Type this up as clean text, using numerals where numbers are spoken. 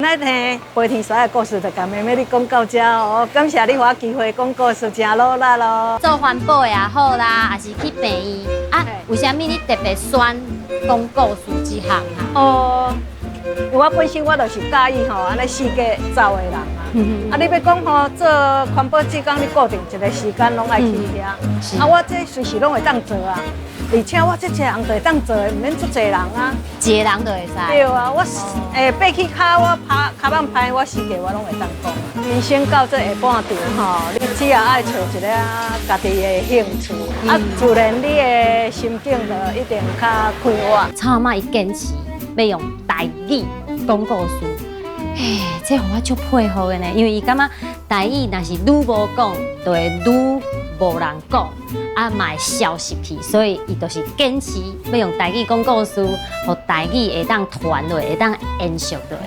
咱聽飛天獅的故事就共妹妹你講到遮哦，感謝你予我機會講故事，誠努力咯。做環保也好啦，抑是去病院啊，為啥物你特別選講故事這項啊？哦，因為我本身我就是佮意吼，按呢四界走的人啊。啊，你欲講吼做環保志工，你固定一個時間攏愛去遐。啊，我這隨時攏會當做啊，而且我這一個人就會當做的，毋免足濟人啊。一個人就會使。對啊，我爬起跤，我拍跤蠓歹，我四界我攏會當講。人生到這下半場吼，你只要愛揣一個家己的興趣，啊，自然你的心境就一定較快活。草阿嬤伊堅持欲用台語講故事，嘿，這予我足佩服的呢，因為伊感覺台語若是愈無講，就會愈無人講，啊嘛會消失去，所以伊就是堅持欲用台語講故事，予台語會當傳落，會當延續落。